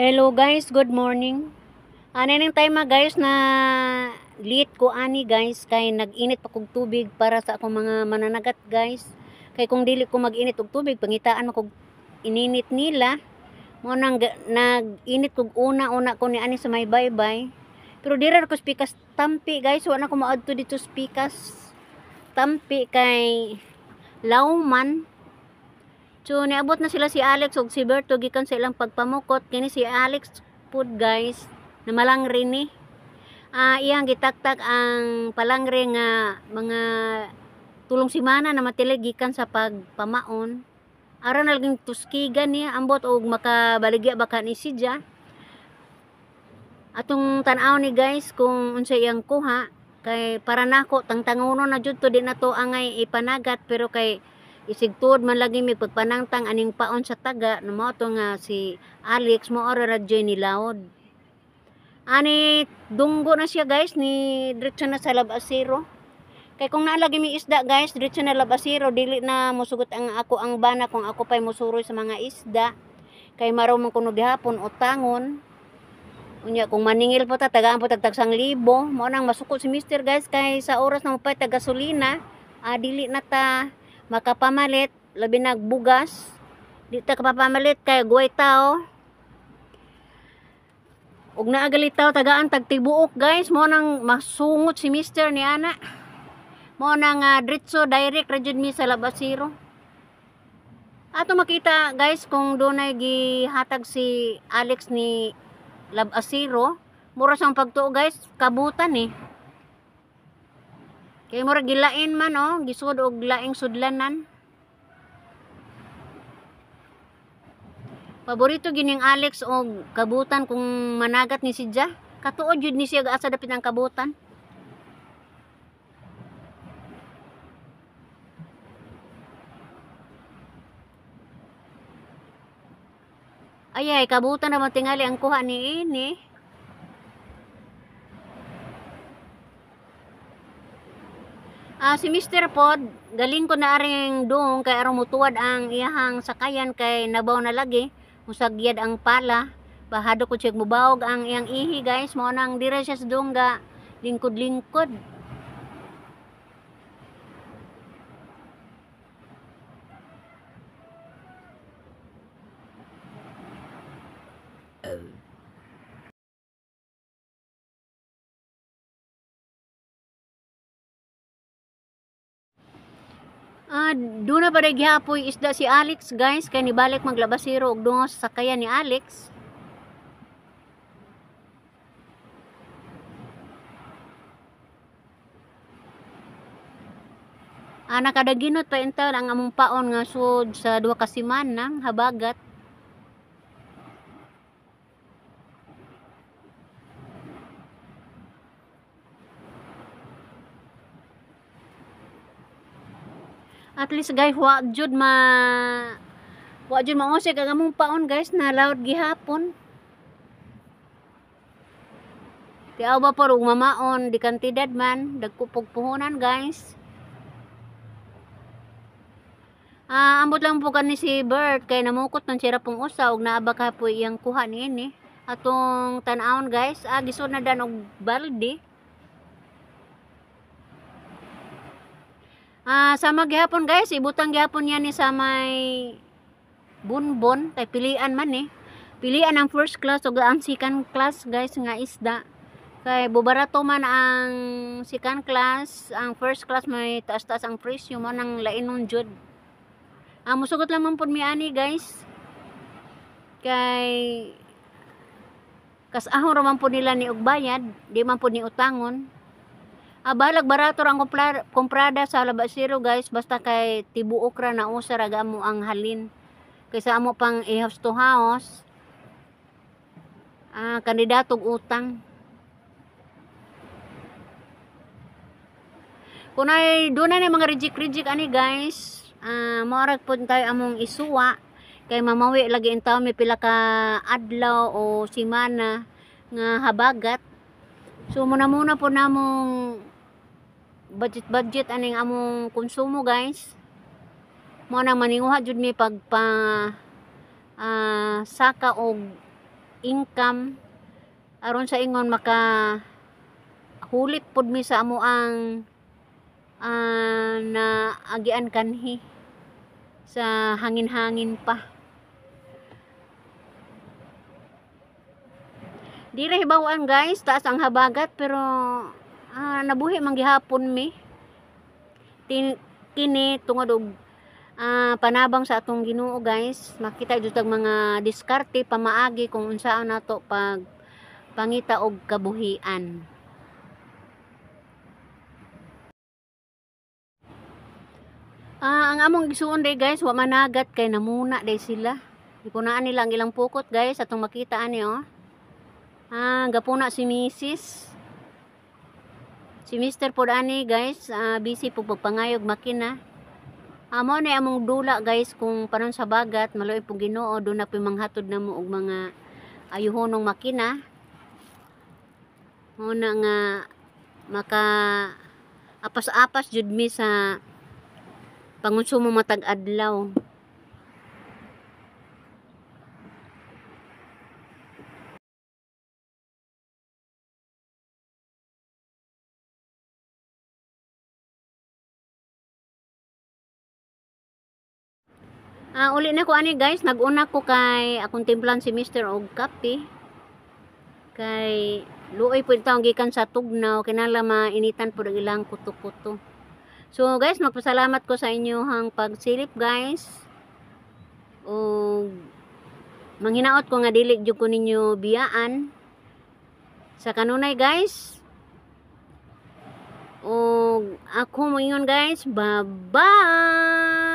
Hello guys, good morning. Ano ning time guys na late ko ani guys kay nag-init pa kog tubig para sa akong mga mananagat guys. Kay kung dili ko mag-init og tubig, pangitaan man kog ininit nila. Mo nang nag-init kog una-una ko ni ani sa may baybay. Pero dira ra ko spikas tampi guys, wa na ko moadto dito spikas tampi kay lawman. So niabot na sila si Alex ug si Berto gikan sa ilang pagpamukot. Kini si Alex pud guys na malangri ni. Iyang gitaktak ang palangre nga mga tulong semana na matilig gikan sa pagpamaon. Aron na laging tuskigan niya ambot og makabaligya baka ni siya. Atong tan-aw ni guys kung unsa iyang kuha kay para nako tangtangono na jud to, di na to angay ipanagat, pero kay isig tuod man lagi may pagpanangtang aning paon sa taga no mao to nga si Alex mo ora ra jud ni laod. Ani dunggo na siya guys, ni diretso na sa Labasero. Kay kung naa lagi may isda guys, diretso na Labasero, dili na mosugot ang ako ang bana kung ako pay mosuroy sa mga isda. Kay maraw man kuno gihapon utangon. Unya kung maningil po ta, tagaan po tag tagsang libo. Mao nang masuko si mister guys kay sa oras na mopay tag gasolina, dili na ta makapamalit, labi nagbugas. Di ta kapapamalit kay guway tao. Ug naa gali tagaan tag tibuok guys, mo nang masungot si mister ni ana. Mo nang diretso direct ra jud mi sa Labasero. Ato makita guys kung dunay gihatag si Alex ni Labasero, mura sang pagtuo guys, kabutan eh. Kay mura gilain man oh, gisud og laing sudlanan. Paborito gining Alex og kabutan kung managat ni siya. Katuod jud ni siya asa dapit ang kabutan. Ayay, kabutan naman tingali ang kuha ni ini. Si Mr. Pod, galing ko na aring dong kay aron mutuwad ang iyahang sakayan kay nabaw na lagi. Musagyad ang pala. Bahado ko siya mubawog ang iyang ihi guys. Mao nang dira siya sa dongga lingkod-lingkod. Doon na ba gihapoy isda si Alex guys kay nibalik maglabasero og dungaw sa sakayan ni Alex. Nakadaginot pa intaw ang among paon nga sud sa 2 ka semana habagat. At least guys, wa jud mausik ang among paon guys na loud gihapon. Tiaw ba por ug mamaon di kantidad man dagko pug puhunan guys. Ambot lang po kani si Bert kay namukot man siya pong usa ug naa ba ka po iyang kuha niini. Atong tan-awon guys, gisud na dan og balde. Sama gihapon guys, ibutang gihapon yan ni sa may bunbon kay pilian man eh. Pilian ang first class ug ang second class guys nga isda. Kay bubarato man ang second class, ang first class may taas-taas ang presyo mo nang lainon jud. Musugot lang man pud mi ani guys. Kay kasahon ra man pud nila ni og bayad, di man pud ni utangon. Balag barato ra ang komprada sa Labasero guys, basta kay tibuok ra na usa ra gamo ang halin. Kaysa amo pang i-house to house. Kandidatog utang. Kunay dunay na mga reject-reject ani guys. Maorag pud tayo among isuwa kay mamawi lagi in taon may pila ka adlaw o semana nga habagat. So muna-muna po namong budget-budget aning among konsumo guys. Mo nang maninguha jud mi pagpa saka og income aron sa ingon maka hulip pud mi sa amo ang na agian kanhi sa hangin-hangin pa. Di ra hibaw-an guys, taas ang habagat pero nabuhi man gihapon mi. Kini tungod og panabang sa atong Ginoo guys, makita jud tag mga diskarte pamaagi kung unsaon nato pag pangita og kabuhian. Ang among igsuon day guys, wa managat kay namuna day sila. Gipunaan nila ang ilang pukot guys, atong makita ani oh. Gapuna si Mrs. Si Mr. pod ani guys, busy po pagpangayog makina. Amo ni among dula guys kung panon sa bagat, maluoy po Ginoo, do na po manghatod namo og mga ayuhonong makina. Una nga maka apas-apas jud mi sa pangonsumo matag adlaw. Uli na ko ani guys, nag-una ko kay akong timplan si Mr. og kape. Kay luoy pud taong gikan sa tugnaw, kinahanglan mainitan pud ang ilang kuto-kuto. So guys, magpasalamat ko sa inyohang pagsilip guys. Og manghinaot ko nga dili jud ko ninyo biyaan. Sa kanunay guys. Og ako moingon guys, bye-bye.